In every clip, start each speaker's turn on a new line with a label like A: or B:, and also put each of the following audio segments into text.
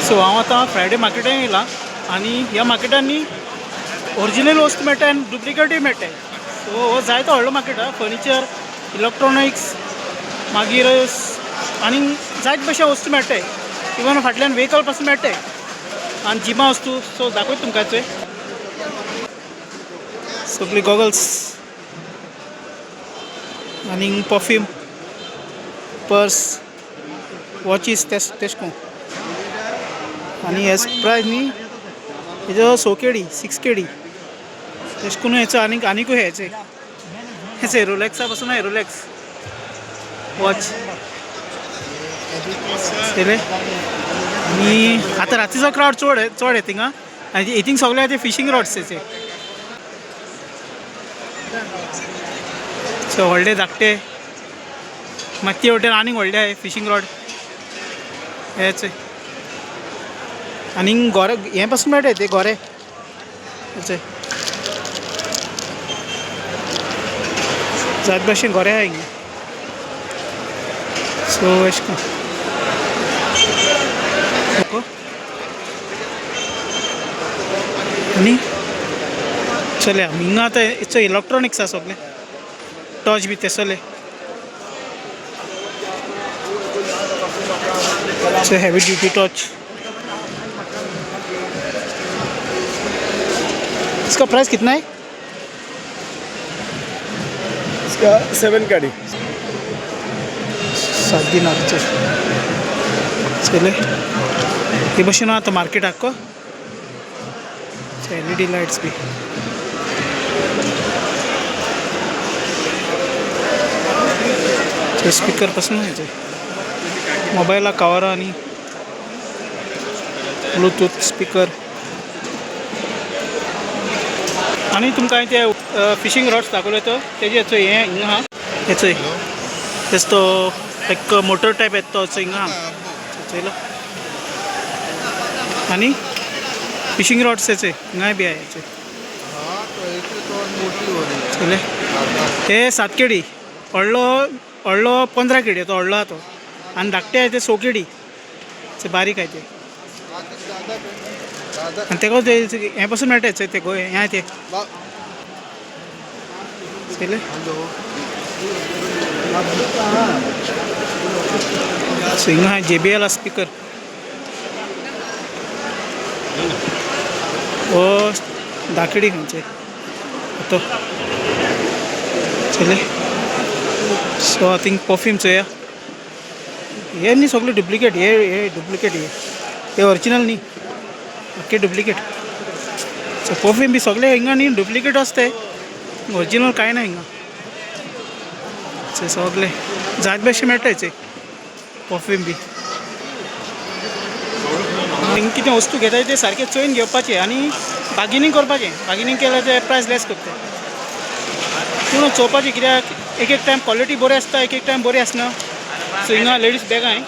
A: So हांव आतां Friday मार्केटान येयलां आनी ह्या मार्केटांनी ओरिजिनल वस्तू मेळटा आनी डुप्लिकेटूय मेळटा. सो हो जायतो व्हडलो मार्केट आहा, फर्निचर, इलेक्ट्रॉनिक्स, मागीर आनी जायत भशेन वस्तू मेळटाय, इवन फाटल्यान व्हेकल पासून मेळटाय आनी जिमा वस्तू. सो दाखयता तुमकां चोय सगळी गॉगल्स आनी परफ्यूम, पर्स, वॉचीस तेश तेश कोन. आनी हेज प्रायस न्ही हेजो 6 केडी, 6 केडी तेश कोन हेचो. आनीक आनीकूय हेचे हेचे रोलॅक्सा पासून आहे, रोलॅक्स वॉच चेले. आनी आतां रातीचो क्रावड चड चड येता थिंगा. आनी हितींग सगळे ते फिशींग रॉड्स हेचे. सो व्हडले धाकटे, मागीर ते वटेन आनीक व्हडले आहे फिशींग रॉड हेच. आनी गोरे हें पासून मेळटा ते गोरे हेचे, जायत भशेन गोरे आहा हिंगा. सो अशें करून आनी चलया हिंगा आतां हेचो इलेक्ट्रॉनिक्स आसा सगळें, टॉर्च बी ते सगळे. Heavy duty torch. इसका प्राइस कितना है?
B: इसका 7 काडी.
A: 7 दिनारचे चले. हे भशेन आतां मार्केट आख्खो. एलईडी लायट्स बी. स्पीकर पासून हेचे मोबायला कवरां आनी ब्लुटूथ स्पीकर. आनी तुमकां हांवें ते फिशींग रॉड्स दाखयले तो तेजे हेचो हें हिंगा आहा, हेचो तेजो तो एक मोटर टायप येता तो हिंगा आहा चोयलो. आनी फिशींग रॉड्स हेचे हिंगाय बी आहा हेचे चोयले. हे 7 केडी, व्हडलो व्हडलो 15 केडी तो व्हडलो आहा तो. आनी धाकटे आहा ते 6 केडी, ते बारीक आहा ते. आनी तेका ते हें पासून मेळटा ते गोंय हें आहा ते चोयले. सो हिंगा आहा JBL speaker, हो 10 केडी खंयचे तो चोयले. सो I think perfume चोया. हे न्ही सगळे डुप्लिकेट, हे हे डुप्लिकेट, हे हे ओरिजिनल न्ही, आख्खे डुप्लिकेट. सो परफ्यूम बी सगळे हिंगा न्ही डुप्लिकेट आसताय, ओरिजिनल कांय ना हिंगा. सगळे जायत भशेन मेळटा हेचे परफ्यूम बी. हिंगा कितें वस्तू घेताय ते सारकें चोयन घेवपाचें आनी बार्गेनींग करपाचें. बार्गेनींग केल्यार ते प्रायस लेस करता. पूण चोवपाचें कित्याक एक एक टायम क्वॉलिटी बरी आसता, एक एक टायम बरी आसना. सो हिंगा लेडीज बॅगां ही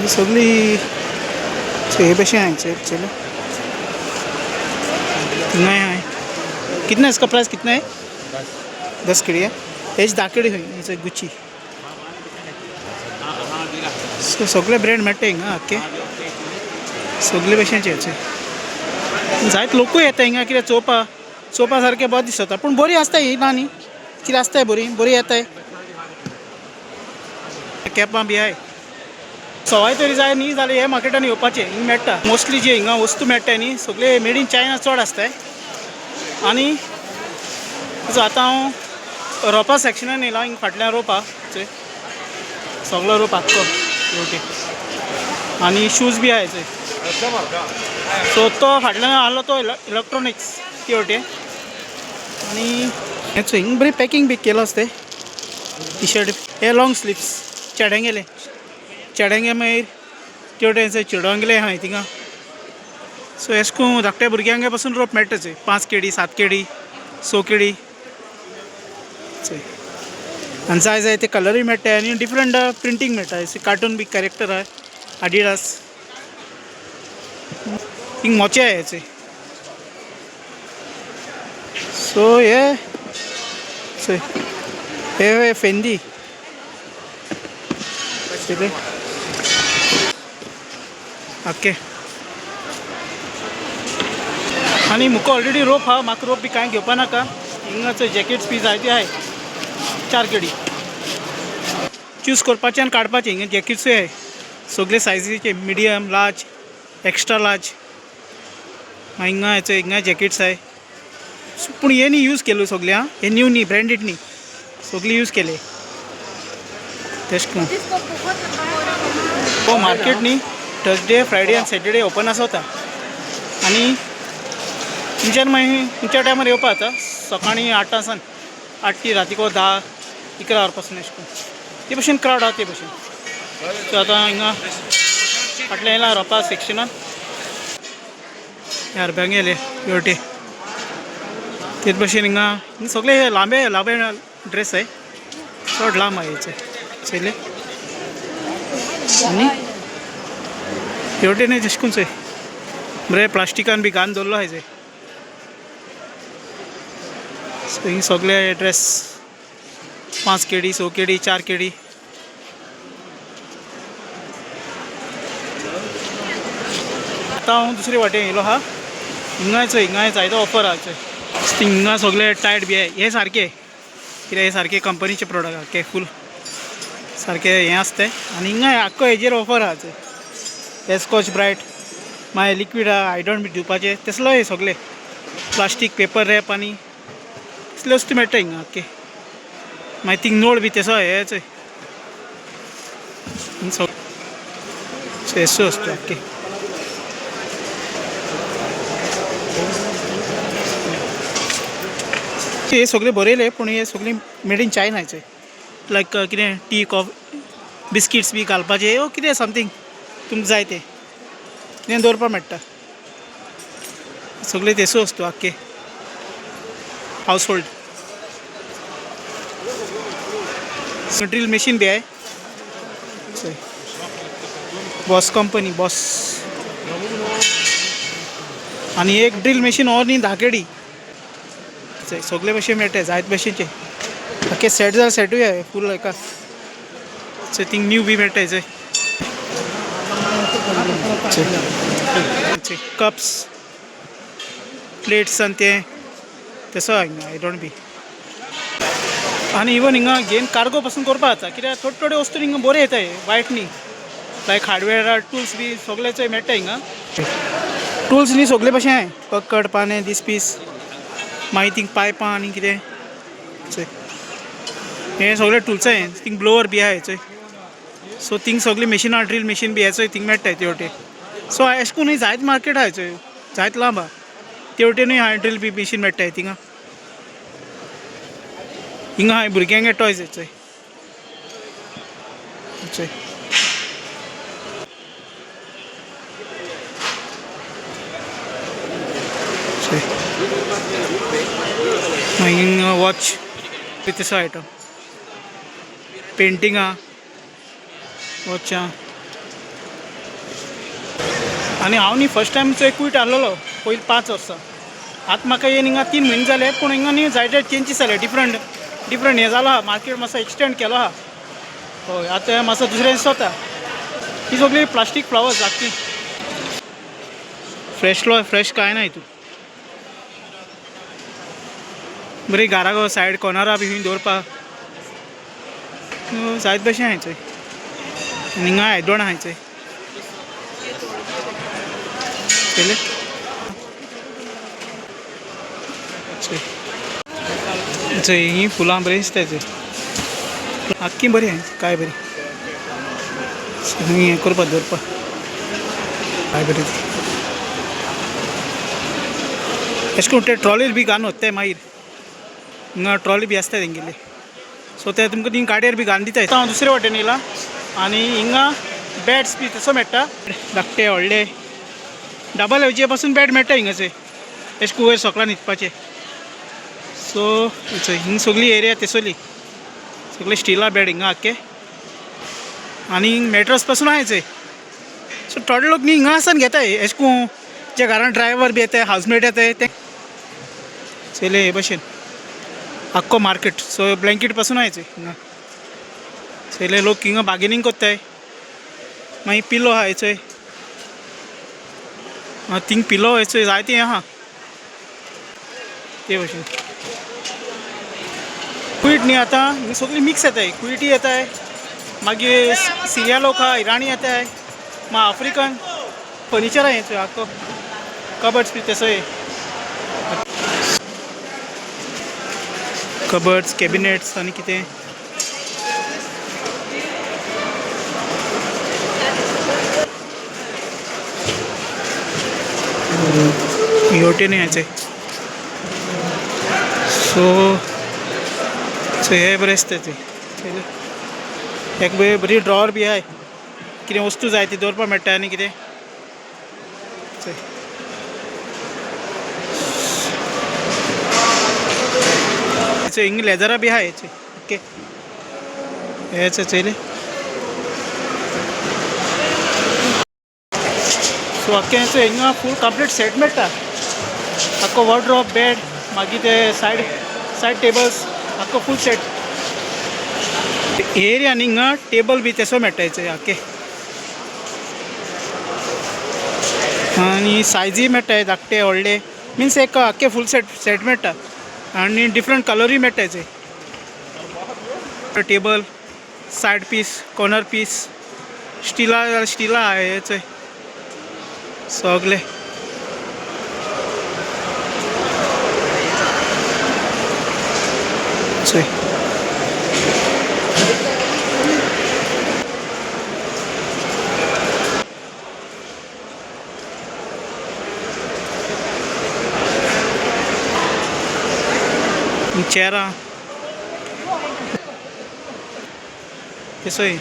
A: सगळी हे भशेन आहा चलो. हिंगाय आहा. कितना इसका प्राइस कितना है? 10 केडी है. हेच 10 केडी खंय गुच्ची. सो सगळे ब्रँड मेळटा हिंगा आख्खे सगळे भशेनचे हेचे. जायत लोकूय येता हिंगा कित्याक चोवपा चोवपा सारकें बरें दिसता. पूण बरी आसता ही ना न्ही, कितें आसताय बरी बरी येताय. कॅपां बी आहाय. सवाय तरी जाय न्ही जाल्यार हे मार्केटान येवपाचें, हिंगा मेळटा. मोस्टली जे हिंगा वस्तू मेळटा न्ही सगळे मेड इन चायना चड आसताय. आनी आतां हांव रोपा सेक्शनान येयलां. हिंगा फाटल्यान रोप आहा चोय, सगळो रोप आख्खो हेवटेन. आनी शूज बी आहाय चोय. सो तो फाटल्यान आहलो तो इलेक्ट्रॉनिक्स ते वटेन. आनी हें चोय हिंगा बरें पॅकींग बी केलां आसता. टी शर्ट हे लॉंग स्लिव्स चेड्यांगेले, चेड्यांगे मागीर ते वटेन चेडवांगेले आहाय थिंगा. सो एश कोन धाकट्या भुरग्यांगे पासून रोप मेळटा चोय, 5 केडी, 7 केडी, 6 केडी चोय. आनी जाय जाय ते कलरूय मेळटा आनी डिफरंट प्रिंटींग मेळटा. कार्टून बी कॅरेक्टर आहा, आडिडास. हिंग मोचे आहाय चोय. सो हे चोय हे फेंदी. आख्खे. आनी मुका ऑलरेडी रोप आहा, म्हाका रोप बी कांय घेवपा नाका. हिंगाचो जॅकेट्स बी जायते आहाय, 4 केडी चूज करपाचें आनी काडपाचें. हिंगा जॅकेट्सूय आहाय सगळे सायजीचे, मिडियम, लार्ज, एक्स्ट्रा लार्ज. मागीर हिंगा हेचो हिंगा जॅकेट्स आहाय, पूण हे न्ही यूज केलो सगळे. आं, हे न्यू न्ही, ब्रँडेड न्ही, सगळे यूज केले तेश करून. हो मार्केट न्ही थर्सडे, फ्रायडे आनी सॅटर्डे ओपन आसता. आनी तुमच्यान मागीर तुमच्या टायमार येवपा जाता, सकाळीं 8 सावन 8 ती रातीको 10 11 वर पासून अशें करून. ते भशेन क्रावड आहा ते भशेन. सो आतां हिंगा फाटल्यान येयला रोपा सेक्शनान, यार बँग येयले हेवटे. तेच भशेन हिंगा हिंगा सगळे लांबे लांबे ड्रेस आहे, चड लांब आहे हेचे चोयले. आनी हेवटेन तशें करून चोय बरें प्लास्टिकान बी घालून दवरलो आहाय चोय. सो हिंग सगळे ड्रेस 5 केडी, 6 केडी, 4 केडी. आतां हांव दुसरे वाटेन येयलो आहा. हिंगाय चोय, हिंगाय जायतो ऑफर आहा चोय. हिंगा सगळे टायट बी आहाय, हे सारके कित्याक हे सारके कंपनीचे प्रोडक्ट आख्खे फूल सारके हें आसता. आनी हिंगा आख्खो हेजेर ऑफर आहा चोय. हे स्कॉच ब्रायट, मागीर लिक्वीड आहा, आयडन बी दिवपाचे तसलो हे सगळे प्लास्टीक पेपर रॅप आनी तसल्यो वस्तू मेळटा हिंगा आख्खे. मागीर थिंग नोळ बी तसो हे चोय, सो वस्तू आख्खे. हे सगळे बरयले पूण हे सगळी मेड इन चायनाचे, लायक कितें टी कॉफी बिस्किट्स बी घालपाचे ओ कितें समथींग तुमकां जाय तें कितें दवरपाक मेळटा सगळे तेसो वस्तू आख्खे हावज होल्ड. ड्रील मशीन बी आहे, बॉस कंपनी बॉस. आनी एक ड्रील मशीन और न्ही 10 केडी. सगळे भशेन मेळटा जायत भशेनचे आख्खे सेट जाल्यार सेटूय आहे फूल एका. सो थिंग न्यू बी मेळटा चोय. कप्स प्लेट्स आनी ते तसो हिंगा I don't बी. आनी इवन हिंगा घेवन कार्गो पासून करपा जाता, कित्याक थोडे थोडे वस्तू हिंगा बऱ्यो येता, वायट न्ही. लायक हार्डवेअर टुल्स बी सगळे चोय मेळटा हिंगा. टुल्स न्ही सगळे भशेन आहाय, कक्कड पाने दीस पीस, मागीर थिंग पायपां आनी कितें चोय. हे सगळे टुल्स आहाय, थिंग ब्लोवर बी आहाय चोय. सो थिंग सगळी मशिनां, ड्रील मशीन बी चोय थिंग मेळटाय ते वटेन. सो अशें करून जायत मार्केट आहाय चोय, जायत लांब आहा ते वटेनूय हांवें ड्रील बी मशीन मेळटाय थिंगा. हिंगा हांवें भुरग्यांक टॉयज चोय चोय. मागीर वॉच तसो आयटम, पेंटिंगां, वॉचां. आनी हांव न्ही फर्स्ट टायम चोय क्विट आहलोलो पयलीं 5 वर्सां. आतां म्हाका येवन हिंगा 3 म्हयने जाले, पूण हिंगा न्ही जायते चेंजीस जाले, डिफरंट डिफरंट हें जालां, मार्केट मातसो एक्सटेंड केलो आहा. हय, आतां मातसो दुसरें दिसता. ही सगळी प्लास्टीक फ्लावर्स आख्खी फ्रेश लो, फ्रेश कांय ना हितून. बरी घरा सायड कॉर्नरा बी खंय दवरपाक जायत भशेन आहाय चोय. आनी हिंगा आयदोणां आहाय चोय. चोयलें चोय चोय, ही फुलां बरीं दिसताय चोय, आख्खी बरी आहाय, काय बरी हें करपाक दवरपाक काय बरी ती. अशें करून ते ट्रॉलीर बी घालून वत्ताय मागीर, हिंगा ट्रॉली बी आसता तेंगेली. सो ते तुमकां थिंग गाडयेर बी घालून दिताय. आतां हांव दुसरे वाटेन येयला आनी हिंगा बॅड्स बी तसो मेळटा, धाकटे व्हडले डबल हेवचे पासून बॅड मेळटा हिंगाचेर, अशें करून वयर सकला न्हिदपाचें. सो हिंग सगळी एरिया तेसोली सगळे स्टिला बॅड हिंगा आख्खे. आनी मॅट्रस पासून आहाय चोय. सो थोडे लोक न्ही हिंगा आसान घेताय, अशें करून जे घरान ड्रायवर बी येताय, हावजमेट येताय ते चोयले हे भशेन आख्खो मार्केट. सो ब्लँकेट पासून आहाय चोय हिंगा. चोयले लोक हिंगा बार्गेनींग कोत्ताय. मागीर पिलो आहाय चोय. थिंग पिलो हेचो जायते आहा ते भशेन. कुईट न्ही आतां हिंगा सगळी मिक्स येताय. कुईटी येताय, मागीर सिरिया लोक आहा, इराणी येताय, मागीर आफ्रिकन फर्निचर आहा हें आख्खो कबर्ड्स बी तसोय कबर्ड्स कॅबिनेट्स आनी कितें. हेवटेन यायचें. सो सो हे बरें आसता ते. एक बरी ड्रॉवर बी आहाय, कितें वस्तू जाय ती दवरपाक मेळटा आनी कितें. चोय हिंग लेदरां बी आहाय. ओके हे चोयलें. सो आख्खें चोय हिंगा फूल कंप्लीट सेट मेळटा. आख्खो वॉर्डरोब, बेड, मागीर ते सायड सायड टेबल्स, आख्खो फूल सेट एरिया. आनी हिंगा टेबल बी तसो मेळटा चोय आख्खे. आनी सायजूय मेळटा धाकटे व्हडले, मिन्स एक आख्खे फूल सेट सेट मेळटा आनी डिफरंट कलरूय मेळटा चोय. Table, side piece, corner piece, स्टिला जाल्यार स्टिला आहा हे चोय सगळे. चोय चेअरां तसोय.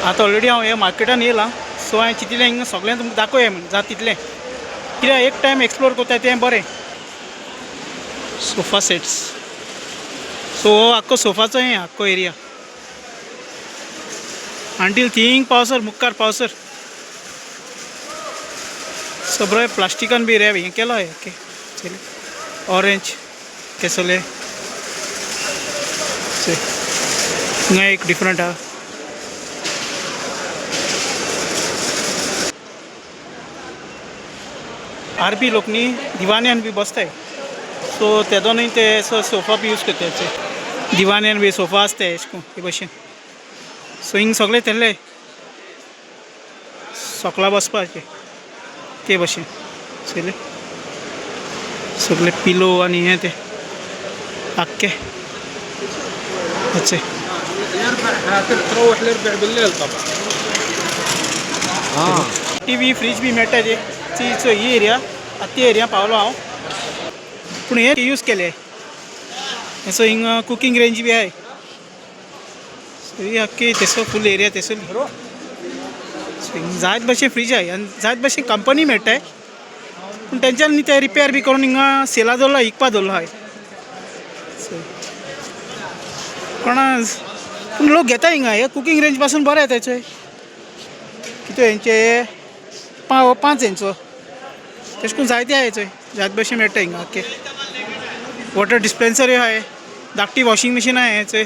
A: आतां ऑलरेडी हांव ह्या मार्केटान येयलां. सो हांवें चिंतिल्लें हिंगा सगळें तुमकां दाखोवया म्हूण जाता तितलें, कित्याक एक टायम एक्सप्लोर करता तें बरें. सोफा सेट्स, सो हो आख्खो सोफाचो हें आख्खो एरिया अंटील थिंग पावसर मुखार पावसर सगळें प्लास्टिकान बी रॅप हें केलां. ओके, ऑरेंज केसले. हिंगा एक डिफरंट आहा. आरबी लोक न्ही दिवान्यान बी बसताय, सो तेदोनूय ते सोफा बी यूज करताय. दिवान्यान बी सोफा आसताय अशें करून हे भशेन. सो हिंग सगळे तेल्ले सकला बसपाचे ते भशेन चोयले सगळे पिलो आनी हे ते आख्खे अशें.
C: تروح الاربع بالليل طبعا.
A: टीवी फ्रीज बी मेळटा ती चोय ही एरिया. आतां ती एरिया पावलो हांव, पूण हे यूज केले. सो हिंगा कुकींग रेंज बी आहाय. सो ही आख्खी तेसो फूल एरिया तेसोली. सो हिंग जायत भशेन फ्रीज आहाय आनी जायत भशेन कंपनी मेळटाय, पूण तेंच्यानी ते रिपेर बी करून हिंगा सेला दवरला, विकपा दवरलो आहाय. सो कोणा पूण लोक घेता हिंगा. हे कुकींग रेंज पासून बरें येता. चोय कितें हेंचे 5 हेंचो तशें करून जायते आहाय. चोय जायत भशेन मेळटा हिंगा आख्खे. वॉटर डिस्पेन्सरूय आहाय, धाकटी वॉशिंग मशीन आहाय चोय.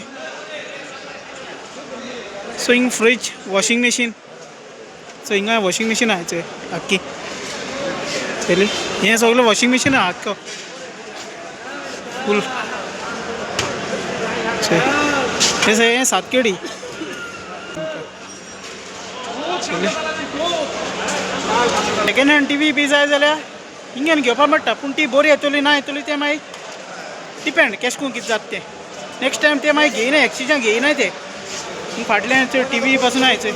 A: सो हिंग फ्रीज, वॉशिंग मशीन. सो हिंगा वॉशिंग मशीन आहाय चोय आख्खी. चोयली हें सगळें वॉशिंग मशीन आहा आख्खो फूल. चोय हें सातकेडी. चोयलें सेकेंड हँड टीवी बी जाय जाल्यार हिंग्यान घेवपा मेळटा, पूण ती बरी येतली ना येतली तें मागीर डिपेंड केश करून कितें जाता तें. नेक्स्ट टायम ते मागीर घेयनाय, एक्सचेंजाक घेयनाय ते. फाटल्यान चोय टीवी पासून आहाय चोय.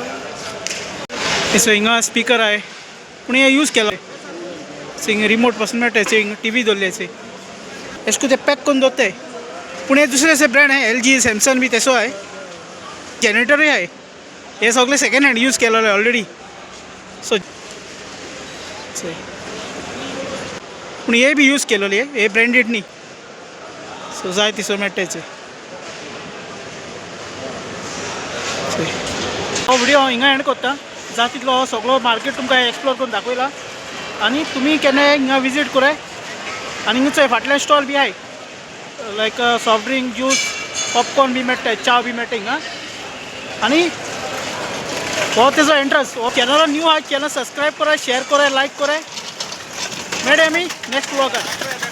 A: सो हिंगा स्पिकर आहाय, पूण हे यूज केला. सो हिंगा रिमोट पासून मेळटा. चोय हिंगा टीवी दवरली चोय, अशें करून ते पॅक करून दवरताय. पूण हे दुसरे असे ब्रँड आहाय, एलजी, सॅमसंग बी तेसो आहाय. जनरेटरूय आहाय. हे सगळे सेकेंड हँड यूज केलेले ऑलरेडी. सो पूण हे बी यूज केलेले, हे ब्रँडेड न्ही. सो जाय तिसो मेळटा चोय. हो व्हिडिओ हांव हिंगा एंड करता. जाता तितलो हो सगळो मार्केट तुमकां एक्सप्लोर करून दाखयला आनी तुमी केन्नाय हिंगा विजीट कराय. आनी हिंगा चोय फाटल्यान स्टॉल बी आहाय, लायक सॉफ्ट ड्रिंक, ज्यूस, पॉपकॉर्न बी मेळटा, च्या बी मेळटा हिंगा. आनी हो तेजो एंट्रन्स. हो चॅनल न्यू आहा, चॅनल सबस्क्रायब करा, शेअर करा, लायक करा. मेळया आमी नेक्स्ट व्लॉगान.